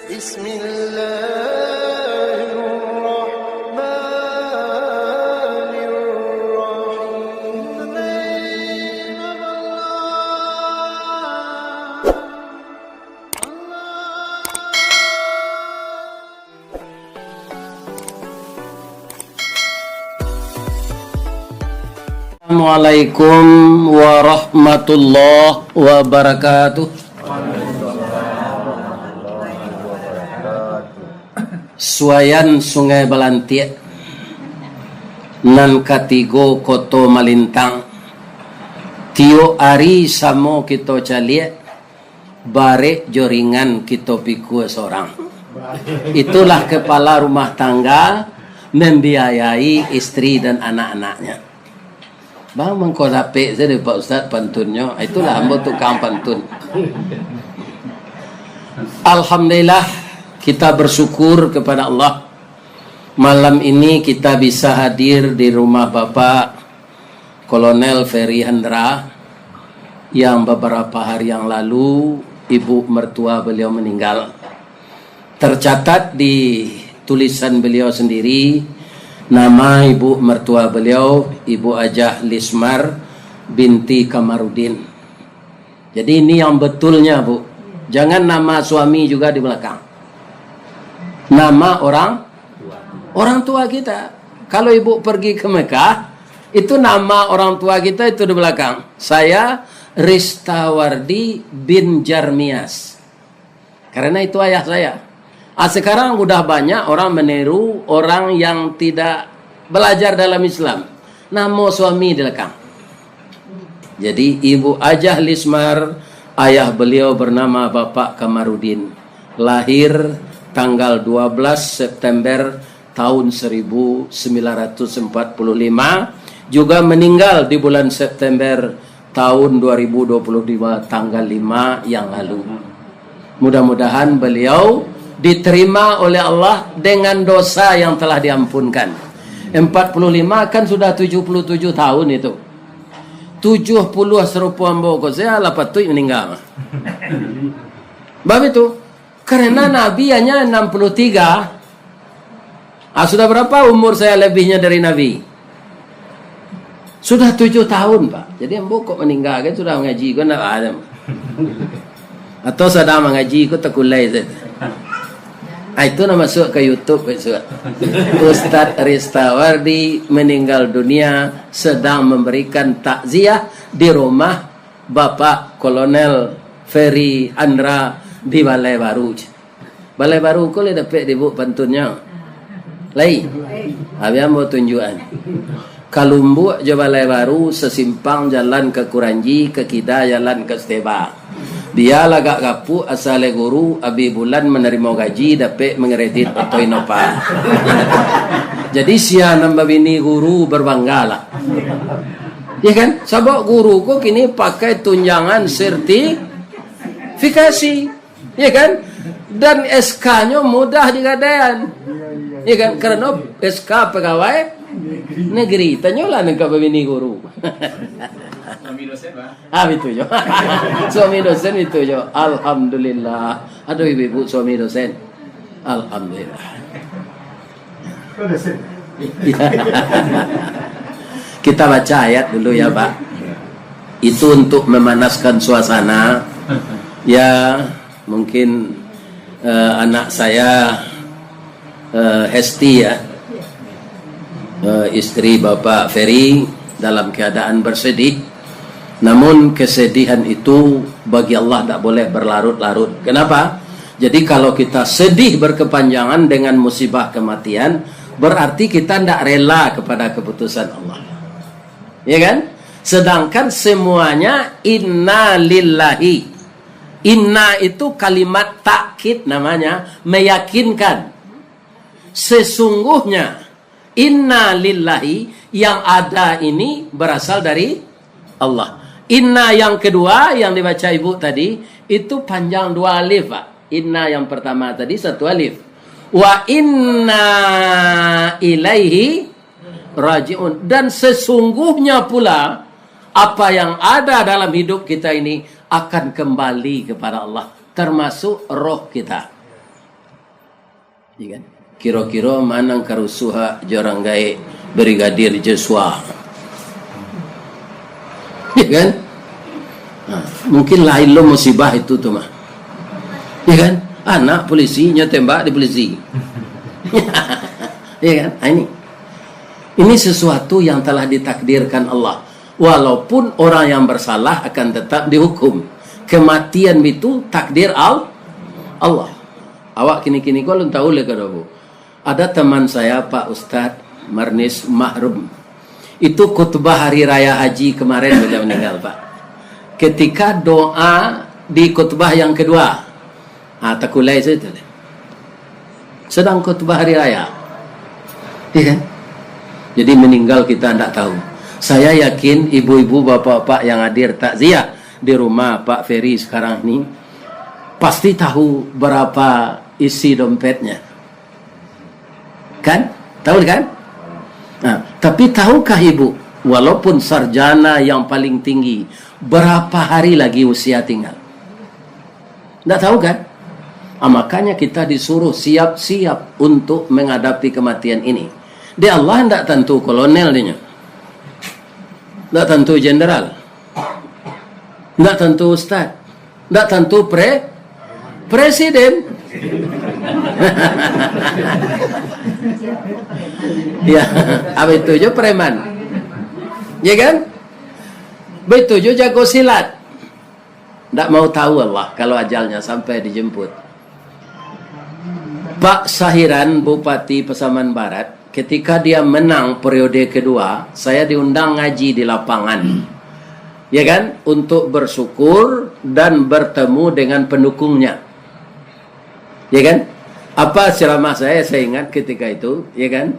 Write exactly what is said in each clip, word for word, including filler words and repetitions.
Bismillahirrahmanirrahim. Assalamualaikum warahmatullahi wabarakatuh. Suayan Sungai Balantiak, nan katigo Koto Malintang, tiok ari samo kito caliak, barek jo ringan kito pikua sorang. Itulah kepala rumah tangga membiayai istri dan anak-anaknya. Bang, mangko dapek sajo Pak Ustaz pantunnyo. Itulah ambo tukang pantun. Alhamdulillah, kita bersyukur kepada Allah. Malam ini kita bisa hadir di rumah Bapak Kolonel Ferry Handra yang beberapa hari yang lalu ibu mertua beliau meninggal. Tercatat di tulisan beliau sendiri, nama ibu mertua beliau, Ibu Ajah Lismar binti Kamarudin. Jadi, ini yang betulnya, Bu. Jangan nama suami juga di belakang. Nama orang, orang tua kita. Kalau ibu pergi ke Mekah, itu nama orang tua kita itu di belakang. Saya Ristawardi bin Jarmias. Karena itu ayah saya. Ah, sekarang udah banyak orang meniru orang yang tidak belajar dalam Islam. Namo suami dilekang. Jadi, Ibu Ajah Lismar, ayah beliau bernama Bapak Kamarudin. Lahir tanggal dua belas September tahun seribu sembilan ratus empat puluh lima, juga meninggal di bulan September tahun dua ribu dua puluh dua, tanggal lima yang lalu. Mudah-mudahan beliau diterima oleh Allah dengan dosa yang telah diampunkan. Empat puluh lima kan sudah tujuh puluh tujuh tahun itu. Tujuh puluh serupo ambo ko, saya lah patuik meninggal. Bab itu, karena Nabi hanya enam puluh tiga. Ah, sudah berapa umur saya lebihnya dari Nabi? Sudah tujuh tahun, Pak. Jadi, ambo kok meninggal kan sudah mengaji, kok ndak ada. Atau sedang mengaji, kok terkulai saja. Ah, itu nak masuk ke YouTube besok. Ustaz Ristawardi meninggal dunia sedang memberikan takziah di rumah Bapak Kolonel Ferry Handra di Balai Baru. Balai Baru ko lai dapek di buk pantunnyo? Lai? Abih ambo tunjuakan. Kalumbuak jo Balai Baru sasimpang jalan ka Kuranji, ka kida jalan ka Steba. Bia lah agak gapuak, asa lai guru, abih bulan manarimo gaji, dapek mangkredit oto Innova. Jadi, sia nan babini guru, berbanggalah. Ya kan? Sabab guru ko kini pakai tunjangan sertifikasi. Ya kan? Dan S K-nyo mudah digadaian. Ya kan? Karena S K pegawai negeri. Tanyolah nan ka babini guru. Suami dosen, Pak. Ah, itu jo. Suami dosen itu jo. Alhamdulillah. Aduh, ibu-ibu suami dosen. Alhamdulillah. Kita baca ayat dulu ya, Pak. Itu untuk memanaskan suasana. Ya, mungkin, eh, anak saya, eh, Hesti ya, eh, istri Bapak Ferry dalam keadaan bersedih. Namun kesedihan itu bagi Allah tak boleh berlarut-larut. Kenapa? Jadi kalau kita sedih berkepanjangan dengan musibah kematian, berarti kita ndak rela kepada keputusan Allah. Ya kan? Sedangkan semuanya inna lillahi. Inna itu kalimat takkid namanya, meyakinkan. Sesungguhnya, inna lillahi yang ada ini berasal dari Allah. Inna yang kedua yang dibaca ibu tadi, itu panjang dua alif, Pak. Inna yang pertama tadi satu alif. Wa inna ilaihi raji'un. Dan sesungguhnya pula, apa yang ada dalam hidup kita ini akan kembali kepada Allah, termasuk roh kita. Ya kan? Kiro-kiro ma nan ka rusuah jo urang gaek Brigadir Joshua? Ya kan? Ha, mungkin lain lo musibah itu tu mah. Ya kan? Anak polisi nyo tembak di polisi. Ya kan? Ha, ini. Ini sesuatu yang telah ditakdirkan Allah. Walaupun orang yang bersalah akan tetap dihukum. Kematian itu takdir Al-, Allah. Awak kini-kini ko alun tahu lai ka dobo. Ada teman saya, Pak Ustadz Marnis Mahrum. Itu khutbah hari raya haji kemarin beliau meninggal, Pak. Ketika doa di khutbah yang kedua, ah, takulai saja tu. Sedang khutbah hari raya. Iya kan? Jadi meninggal kita ndak tahu. Saya yakin ibu-ibu, bapak-bapak yang hadir takziah di rumah Pak Ferry sekarang ni pasti tahu berapa isi dompetnya. Kan? Tahu kan? Nah, tapi tahukah ibu, walaupun sarjana yang paling tinggi, berapa hari lagi usia tinggal? Ndak tahu kan? Ah, makanya kita disuruh siap-siap untuk menghadapi kematian ini. Di Allah ndak tantu kolonel dinyo. Ndak tantu jenderal. Ndak tantu ustaz. Ndak tantu pre-, presiden. Ya, abis itu jo preman. Ya kan? Begitu jo jago silat. Ndak mau tahu Allah kalau ajalnya sampai dijemput. Pak Sahiran, Bupati Pasaman Barat, ketika dia menang periode kedua, saya diundang ngaji di lapangan. Ya kan? Untuk bersyukur dan bertemu dengan pendukungnya. Ya kan? Apa ceramah saya, saya ingat ketika itu, ya kan?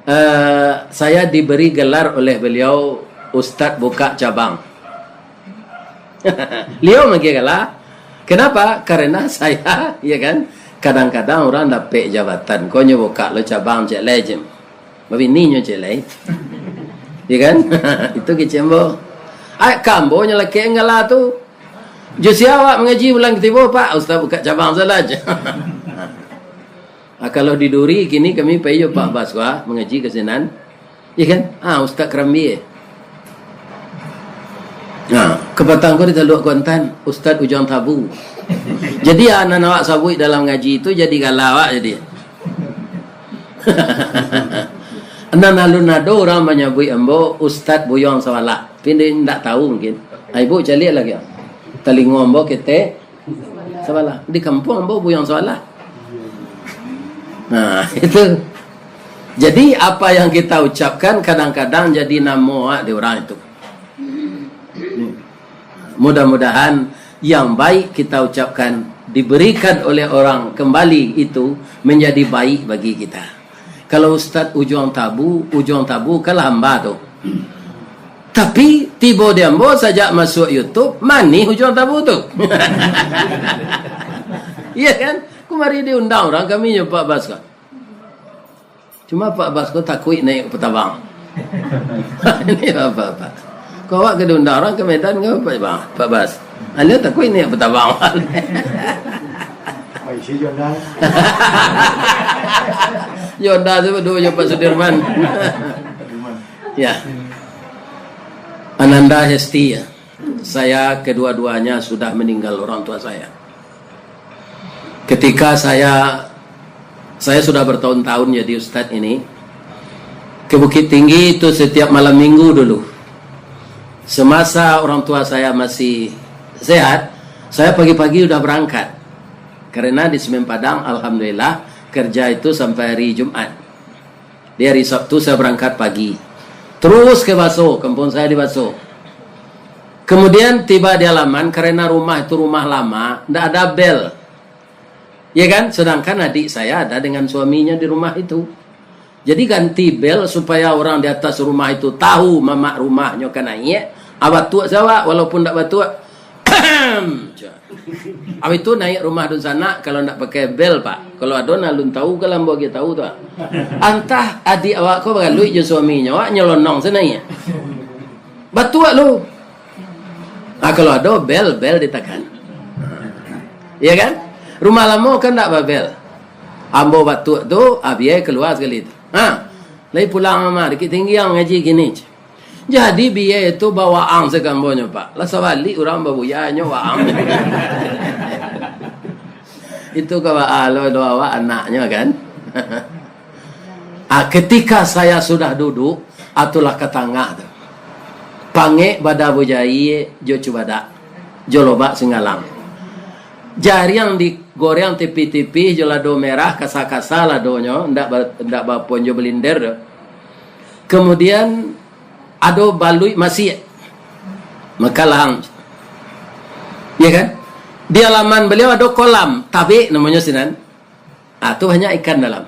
Eh, saya diberi gelar oleh beliau Ustadz Buka Cabang. Beliau manggia gelar. Kenapa? Karena saya, ya kan, kadang-kadang urang dapek jabatan, ko nyo buka lo cabang ciek lai, Jim. Babini nyo ciek lai. Ya kan? Itu kecek ambo. Ai, ka ambo nyo lakek gelar tu. Jo sia awak mangaji bulan katibo, Pak? Ustaz buka cabang salah je. Ah, kalau di Duri, kini kami pai jo Pak Bas ko, ah, mangaji ka sinan. Iya kan? Ah, Ustaz Kerambi, eh. Nah, kapatang ko di Taluk Kuantan, Ustaz Ujuang Tabu. Jadi, ah, nan awak sabuik dalam ngaji tu jadi gala awak jadi. Nan alun ado urang manyabuik ambo Ustaz Buyuang Sawalah. Tapi ndak tahu mungkin. Ah, ibu caliak lagi, ah. Talingo ambo ketek Sawalah. Di kampuang ambo Buyuang Sawalah. Nah, itu. Jadi, apa yang kita ucapkan kadang-kadang jadi namo, ah, di urang itu. Mudah-mudahan yang baik kita ucapkan diberikan oleh orang kembali itu menjadi baik bagi kita. Kalau Ustaz Ujuang Tabu, Ujuang Tabu kan lah hamba tu. Tapi, tibo di ambo sajak masuk YouTube, manih Ujuang Tabu tu. Iya kan? Kemari diundang urang kami nyo Pak Bas ko. Cuma Pak Bas ko takuik naik petabang. Ini apa, Pak? Ko awak ka diundang urang ka Medan ko, Pak Bang? Pak Bas. Alio takuik naik petabang. Pai si Jonda. Jonda tu berdua jo Pak Sudirman. Ya. Ananda Hesti, ya. Saya kedua-duanya sudah meninggal orang tua saya. Ketika saya, saya sudah bertahun-tahun jadi ustadz ini, ke Bukittinggi itu setiap malam minggu dulu. Semasa orang tua saya masih sehat, saya pagi-pagi udah berangkat. Karena di Semen Padang, alhamdulillah, kerja itu sampai hari Jumat. Di hari Sabtu saya berangkat pagi. Terus ke Baso, kampung saya di Baso. Kemudian tiba di halaman, karena rumah itu rumah lama, ndak ada bel. Ya kan? Sedangkan adik saya ada dengan suaminya di rumah itu. Jadi ganti bel supaya orang di atas rumah itu tahu mamak rumahnyo ka naiak. Ah, batuak se awak, walaupun ndak batuak. Cak. Abis tu naiak rumah dunsanak, kalau ndak pakai bel, Pak. Kalau ado nan alun tahu, kalau ambo agiah tahu tu, ah. Antah adik awak ko bagaluik jo suaminyo, awak nyelonong se naiak. Batuak lu. Ah, kalau ado bel, bel ditakan. Iya kan? Rumah lamo kan ndak babel. Ambo batuak tu, ah, biai kalua sakali tu. Ha, lai pulang mah, Bukittinggi ang ngaji kini. Jadi biai tu bawaang sakambo nyo, Pak. Lah sabalik urang babuya nyo waang. Itu ka baa lo doa awak anaknyo kan. Ah, ketika saya sudah duduk, atulah ka tangah tu. Pangek bada bujai jo cubadak, jo lobak singgalang. Jariang digoreng tipih-tipih jo lado merah, kasa-kasa ladonyo, ndak ba-, ndak bapon jo blinder tu. Kemudian, ado baluik masiak. Makalahang. Ya kan? Di alaman beliau ado kolam, tabek namonyo sinan. Ah, tu banyak ikan dalam.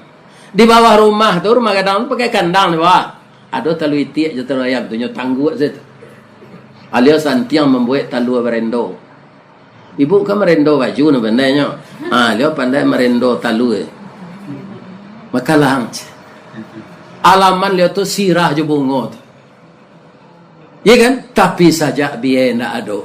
Di bawah rumah tu, rumah gadang tu pakai kandang di bawah. Ado talua itiak jo talua ayam tu, nyo tangguak situ. Alio santiang mambuek talua barendo. Ibu kan marendo baju no pandainyo. Ha, alio pandai marendo talua. Makalahang. Alaman alio tu sirah jo bungo tu. Iya kan? Tapi sajak biai ndak ado.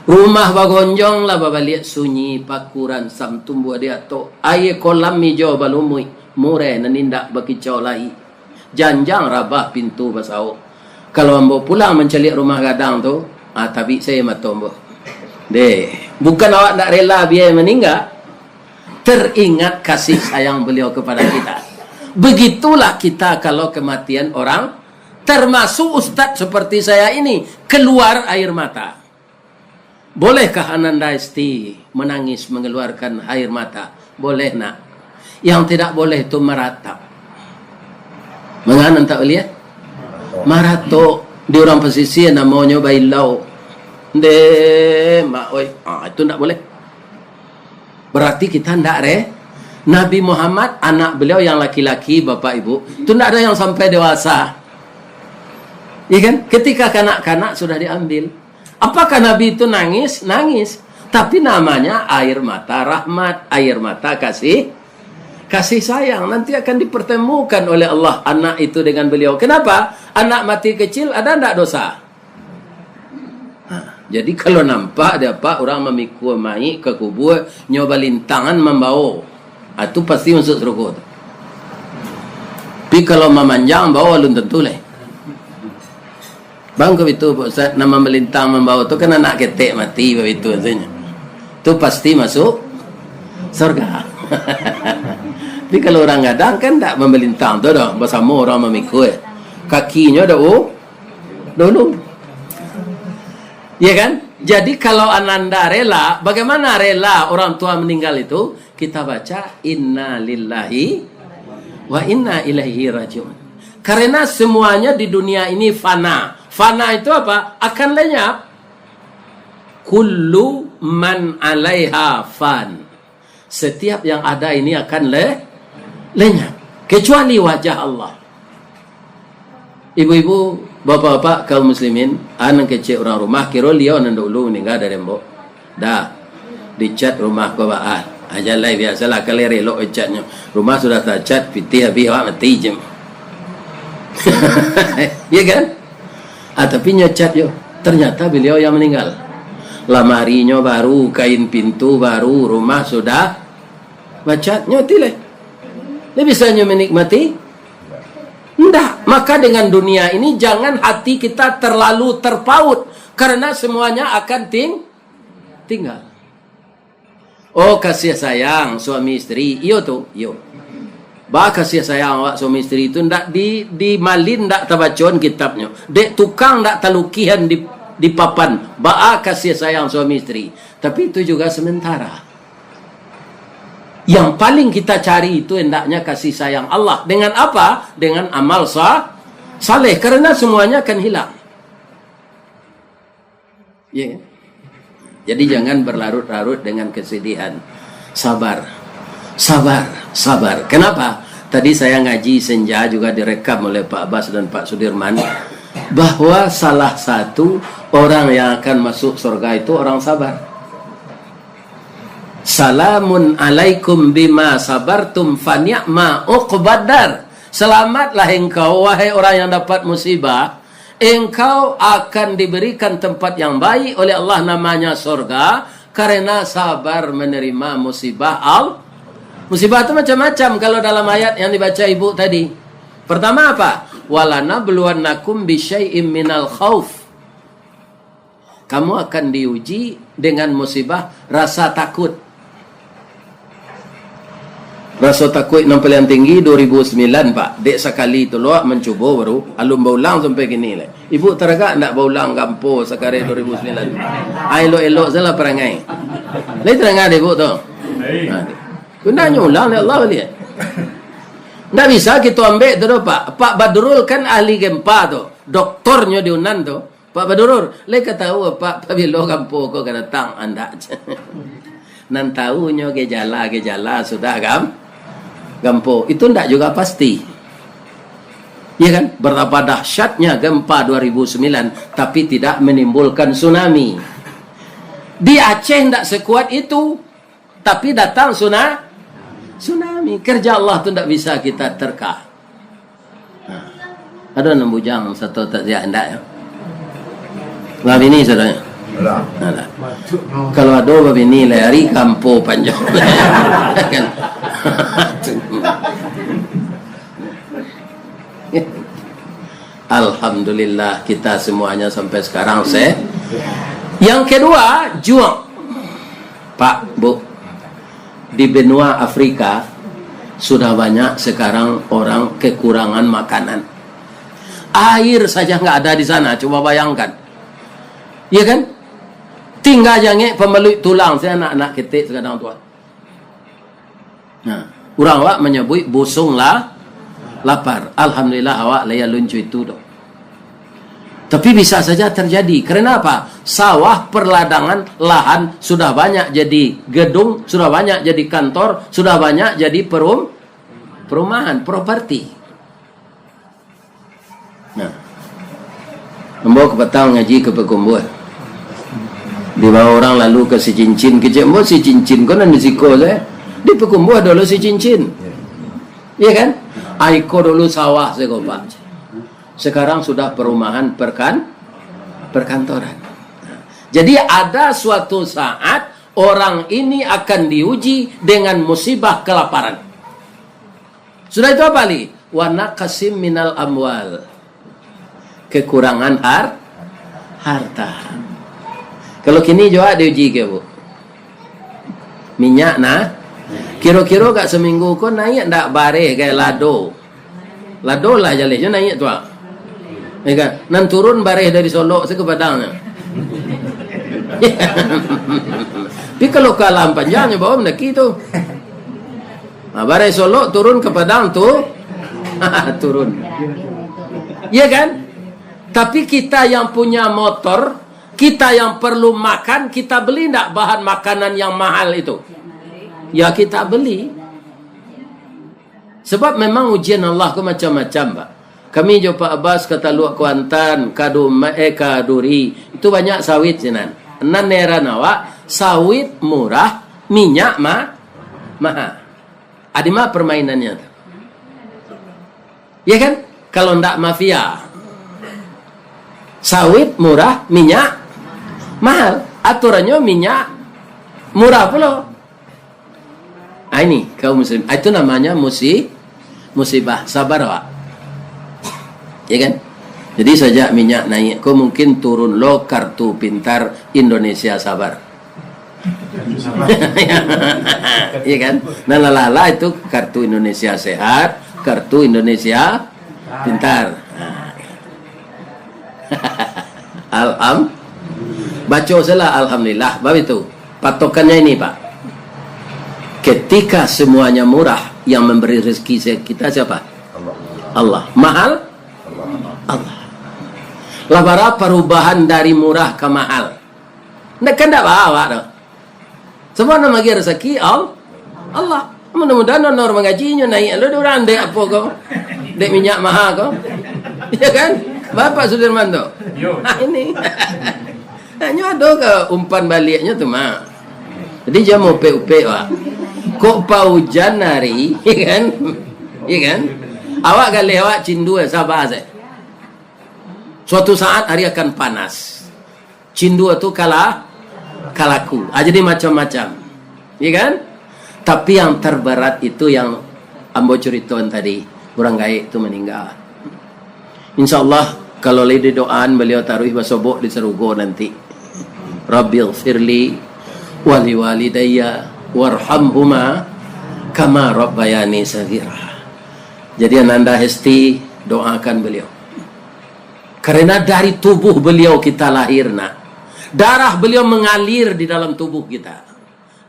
Rumah bagonjong lah babaliak sunyi, paku ransam tumbuah di atok. Aia kolam ijo balumuik, murai nan indak bakicau lai. Janjang rabah pintu basaok. Kalau ambo pulang mancaliak rumah gadang tu, ah, tabik sae mato ambo. Deh, bukan awak ndak rela biai maningga, teringat kasih sayang beliau kepada kita. Begitulah kita kalau kematian orang, termasuk ustaz seperti saya ini, keluar air mata. Bolehkah Ananda Esti menangis mengeluarkan air mata? Boleh, nak. Yang tidak boleh tu maratap. Manganan tak boleh, ya? Maratok di urang pasisia namonyo bailau. Ndeh, mak, oi. Ah, itu ndak boleh. Berarti kita ndak re-, Nabi Muhammad, anak beliau yang laki-laki, Bapak Ibu, itu ndak ada yang sampai dewasa. Iya kan? Ketika kanak-kanak sudah diambil. Apakah Nabi itu nangis? Nangis. Tapi namanya air mata rahmat, air mata kasih, kasih sayang. Nanti akan dipertemukan oleh Allah anak itu dengan beliau. Kenapa? Anak mati kecil ada ndak dosa? Ha, jadi kalau nampak dek apak urang mamikua mayik ka kubua, nyo balintangan mambawo, ha, tu pasti masuak sarugo tu. Tapi kalau mamanjang bawo, alun tantu lai. Bang, ko bitu, Pak Ustaz, nan mamalintang mambawo tu kan anak ketek mati, babitu rasonyo. Tu pasti masuak surga. Tapi kalau urang gadang kan ndak mamalintang tu doh, basamo urang mamikua. Kakinyo dak u-, dulu. Ya kan? Jadi kalau ananda rela, bagaimana rela orang tua meninggal itu? Kita baca, "Inna lillahi wa inna ilaihi rajiun." Karena semuanya di dunia ini fana. Fana itu apa? Akan lenyap. "Kullu man alaiha fan." Setiap yang ada ini akan le-, lenyap. Kecuali wajah Allah. Ibu-ibu, bapak-bapak, kaum muslimin, anak kecek urang rumah, kiro liau nan dulu maningga dari ambo. Dah, dicat rumah ko baa. Ah, jalai biasolah, kalau elok caknyo. Rumah sudah tacat, pitih abih, awak mati je. Ya kan? Ah, tapi nyo cat yo. Ternyata beliau yang meninggal. Lamarinyo baru, kain pintu baru, rumah sudah bacat, nyo tileh. Ndak bisa nyo menikmati? Ndak. Maka dengan dunia ini jangan hati kita terlalu terpaut, karena semuanya akan ting-, tinggal. Oh, kasih sayang suami istri. Iyo tu, iyo. Baa kasih sayang awak suami istri tu, ndak di, di malin ndak tabacoan kitabnyo. Dek tukang ndak talukihan di, di papan. Baa kasih sayang suami istri. Tapi itu juga sementara. Yang paling kita cari itu hendaknya kasih sayang Allah. Dengan apa? Dengan amal sa-, saleh. Karena semuanya akan hilang. Ya. Jadi jangan berlarut-larut dengan kesedihan. Sabar. Sabar. Sabar. Kenapa? Tadi saya ngaji senja juga direkam oleh Pak Abbas dan Pak Sudirman, bahwa salah satu orang yang akan masuk surga itu orang sabar. "Salamun alaikum bima sabartum fa ni'ma uqbadar." Selamatlah engkau, wahai orang yang dapat musibah. Engkau akan diberikan tempat yang baik oleh Allah, namanya sorga, karena sabar menerima musibah Al-, Musibah tu macam-macam kalau dalam ayat yang dibaca ibu tadi. Pertama apa? "Walanabluwannakum bisyai'im minal khauf." Kamu akan diuji dengan musibah rasa takut. Raso takuik nan paliang tinggi dua ribu sembilan, Pak. Dek sakali tu lo mancubo baru, alun baulang sampai kini lai. Ibu taragak ndak baulang gampo sakareh dua ribu sembilan? Ai, elok-elok salah parangai. Lai taragak dek ibu tu? Ha, tu ndak nyo ulang dek Allah baliak. Ndak bisa kito ambek tu doh, Pak. Pak Badrul kan ahli gempa tu. Doktornyo di Unan tu. Pak Badrul, lai ka tahu, Pak, pabilo gampo ko ka datang? Andak. Nan tahunyo gejala-gejala sudah gam-, gampo. Itu ndak juga pasti. Ya kan? Betapa dahsyatnya gempa dua ribu sembilan, tapi tidak menimbulkan tsunami. Di Aceh ndak sekuat itu, tapi datang tsuna-, tsunami. Kerja Allah tu ndak bisa kita terka. Nah, ado nan bujang sato takziah indak, yo? Lah bini sadonyo? Alah. Alah. Kalau ado babini lai, ari gampo panjang. Kan? Alhamdulillah, kita semuanya sampai sekarang se-, Yang kedua, juang. Pak, Bu, di benua Afrika sudah banyak sekarang orang kekurangan makanan. Air saja nggak ada di sana, coba bayangkan. Iya kan? Tingga jangek pamaluik tulang, se anak-anak ketek sakadang tu. Nah, urang awak manyabuik busung la-, lapar. Alhamdulillah, awak lai alun co itu doh. Tapi bisa saja terjadi. Karena apa? Sawah, perladangan, lahan sudah banyak jadi gedung, sudah banyak jadi kantor, sudah banyak jadi perum-, perumahan, properti. Nah, ambo kapatang ngaji ka Pakumbuah. Dibawa urang lalu ka Sicincin. Kecek ambo Sicincin ko nan di siko sajo. Di Pakumbuah dulu Sicincin. Iya kan? Ai ko dulu sawah sajo, Pak. Sekarang sudah perumahan perkan-, perkantoran. Jadi ada suatu saat orang ini akan diuji dengan musibah kelaparan. Sudah itu apa lagi? "Wa naqsim minal amwal." Kekurangan har-, harta. Kalau kini jo awak diuji ke, Bu? Minyak nah. Kiro-kiro gak seminggu ko naiak ndak bareh gaya lado? Lado lah jaleh jo naiak tu, ah. Ya kan? Nan turun bareh dari Solok se ka Padang nyo. Tapi kalau ka Alam Panjang nyo bawa mandaki tu. Nah, bareh Solok turun ka Padang tu, turun. Iya kan? Tapi kita yang punya motor, kita yang perlu makan, kita beli ndak bahan makanan yang mahal itu? Ya, kita beli. Sebab memang ujian Allah ko macam-macam, Pak. Kami jo Pak Abbas ka Taluak Kuantan, ka Duma-, eh, ka Duri. Itu banyak sawit sinan. Nan heran awak, sawit murah, minyak ma-, mahal. Adi ma permainannya tu? Ya kan? Kalau ndak mafia. Sawit murah, minyak mahal. Aturannyo minyak murah pulo. Ah, ini kaum muslim. Ah, itu namanya musi-, musibah. Sabar, Pak. Ya kan? Jadi sajak minyak naik ko mungkin turun lo kartu pintar Indonesia Sabar. Iya kan? Nah, lah, lah, lah, itu kartu Indonesia Sehat, kartu Indonesia Pintar. Nah. Alham-, baco salah, alhamdulillah. Bab itu, patokannya ini, Pak. Ketika semuanya murah, yang memberi rezeki se-, kita siapa? Allah. Allah. Mahal? Allah. Lah bara parubahan dari murah ka mahal? Ndak, kan ndak bawa tu. Sabab nan magi rasaki Al-, Allah. Mudah-mudahan honor mangaji nyo naik lo dek urang, dek apo ko? Dek minyak maha ko? Ya kan? Bapak Sudirman tu. Yo. Ha, ini. Hanyo ado ka umpan baliknyo tu, Mak. Jadi, jan maupek-upek, Wak. Kok paujan hari, ya kan? Ya kan? Awak galeh awak cindua, sabar saja. Suatu saat hari akan panas. Cindua tu kalah, kalaku. Ah, jadi macam-macam. Ya kan? Tapi yang terberat itu yang ambo curitoan tadi, urang gaek tu maningga. Insya Allah, kalau lai didoaan, baliau taruih basobok di sarugo nanti. Rabbighfirli waliwalidayya warhamhuma kama rabbayani saghira. Jadi, Ananda Hesti, doakan beliau. Karena dari tubuh beliau kita lahir, nak. Darah beliau mengalir di dalam tubuh kita.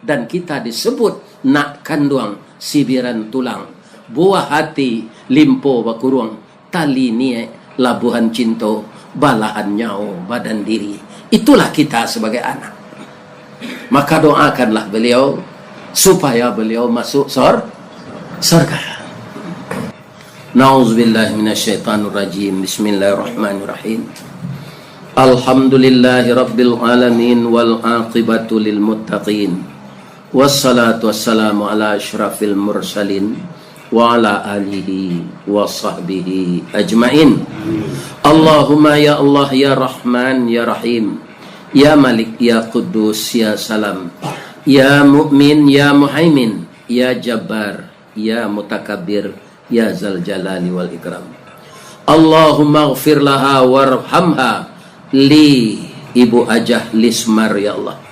Dan kita disebut nak kanduang, sibiran tulang, buah hati, limpo bakuruang, tali niaik, labuhan cinto, balahan nyawo, badan diri. Itulah kita sebagai anak. Maka doakanlah beliau supaya beliau masuk sor-, sorga. Na'udzubillahi minasyaitonirrajim. Bismillahirrahmanirrahim. Alhamdulillahirabbil alamin wal aqibatu lil muttaqin. Wassalatu wassalamu ala asyrafil mursalin wa ala alihi wa sahbihi ajmain. Allahumma ya Allah, ya Rahman, ya Rahim, ya Malik, ya Quddus, ya Salam, ya Mu'min, ya Muhaimin, ya Jabbar, ya Mutakabbir, ya Zal Jalali wal Ikram. Allahumma ghfir laha warhamha, li Ibu Ajah Lismar, ya Allah.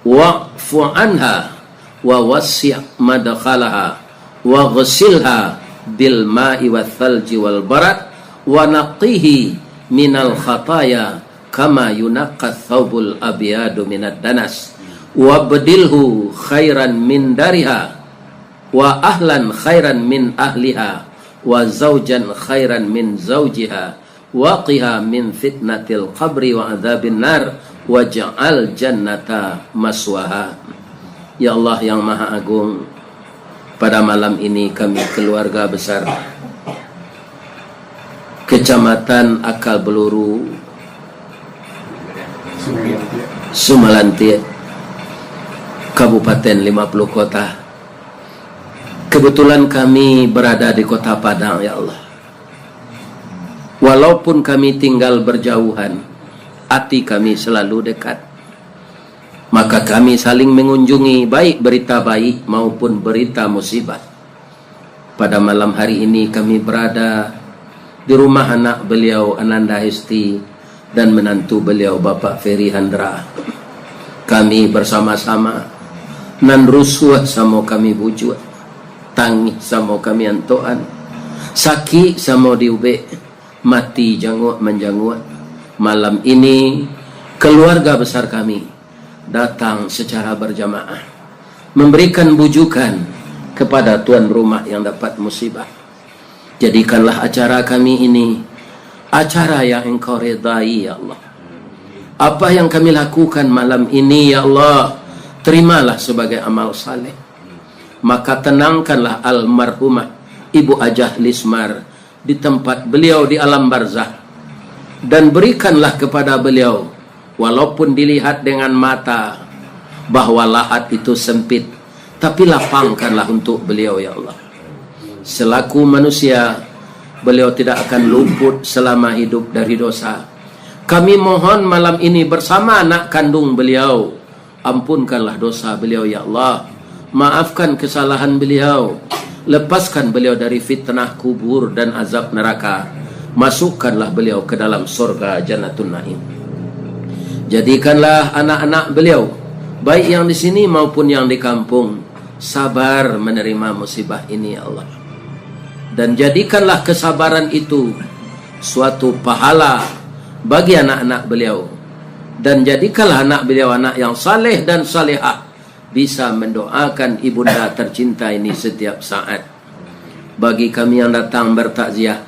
Wa'fu anha, wa wassi' madkhalaha, wa ghsilha bil ma'i wa thalji wal barad, wa naqqihi minal khataya kama yunaqqa tsaubul abyadu minad danas, wabdilhu khairan min dariha, wa ahlan khairan min ahliha, wa zaujan khairan min zaujiha, wa qiha min fitnatil qabri wa adzabin nar, waj'al jannata maswaha. Ya Allah yang Maha Agung, pada malam ini kami keluarga besar Kecamatan Akal Beluru, Sumalantik, Kabupaten Lima Puluh Kota. Kebetulan kami berada di Kota Padang, ya Allah. Walaupun kami tinggal berjauhan, ati kami selalu dekat. Maka kami saling mengunjungi, baik berita baik maupun berita musibah. Pada malam hari ini kami berada di rumah anak beliau, Ananda Hesti, dan menantu beliau, Bapak Ferry Handra. Kami bersama-sama, nan rusuah samo kami bujuak, tangih samo kami antokan, sakik samo diubek, mati janguak manjanguak. Malam ini, keluarga besar kami datang secara berjamaah, memberikan bujukan kepada tuan rumah yang dapat musibah. Jadikanlah acara kami ini acara yang Engkau redai, ya Allah. Apa yang kami lakukan malam ini, ya Allah, terimalah sebagai amal saleh. Maka tenangkanlah almarhumah Ibu Ajah Lismar di tempat beliau di alam barzah, dan berikanlah kepada beliau, walaupun dilihat dengan mata bahwa lahat itu sempit, tapi lapangkanlah untuk beliau, ya Allah. Selaku manusia, beliau tidak akan luput selama hidup dari dosa. Kami mohon malam ini bersama anak kandung beliau, ampunkanlah dosa beliau, ya Allah. Maafkan kesalahan beliau. Lepaskan beliau dari fitnah kubur dan azab neraka. Masukkanlah beliau ke dalam sorga Jannatun Naim. Jadikanlah anak-anak beliau, baik yang di sini maupun yang di kampung, sabar menerima musibah ini, ya Allah. Dan jadikanlah kesabaran itu suatu pahala bagi anak-anak beliau. Dan jadikanlah anak beliau anak yang saleh dan salehah, bisa mendoakan ibunda tercinta ini setiap saat. Bagi kami yang datang bertakziah,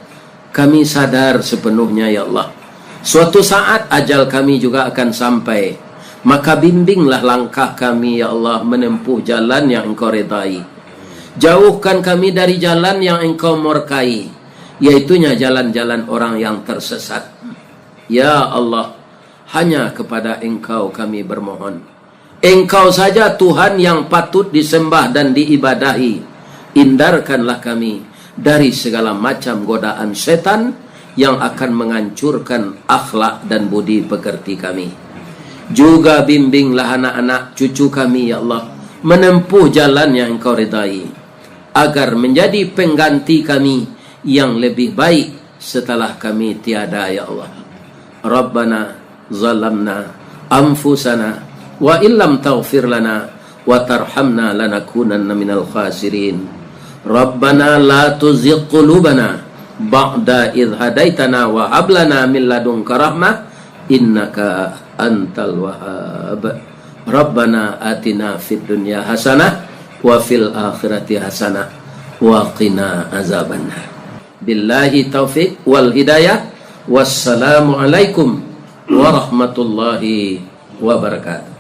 kami sadar sepenuhnya, ya Allah, suatu saat ajal kami juga akan sampai. Maka bimbinglah langkah kami, ya Allah, menempuh jalan yang Engkau redai. Jauhkan kami dari jalan yang Engkau murkai, yaitunya jalan-jalan orang yang tersesat. Ya Allah, hanya kepada Engkau kami bermohon. Engkau saja Tuhan yang patut disembah dan diibadahi. Hindarkanlah kami dari segala macam godaan setan yang akan menghancurkan akhlak dan budi pekerti kami. Juga bimbinglah anak-anak cucu kami, ya Allah, menempuh jalan yang Engkau ridai, agar menjadi pengganti kami yang lebih baik setelah kami tiada, ya Allah. Rabbana zalamna anfusana wa illam taghfir lana wa tarhamna lanakunanna minal khasirin. Rabbana la tuzigh qulubana ba'da idh hadaitana wa hab lana min ladunka rahmah innaka antal wahhab. Rabbana atina fid dunya hasanah wa fil akhirati hasanah wa qina azabannar. Billahi taufik wal hidayah. Wassalamualaikum warahmatullahi wabarakatuh.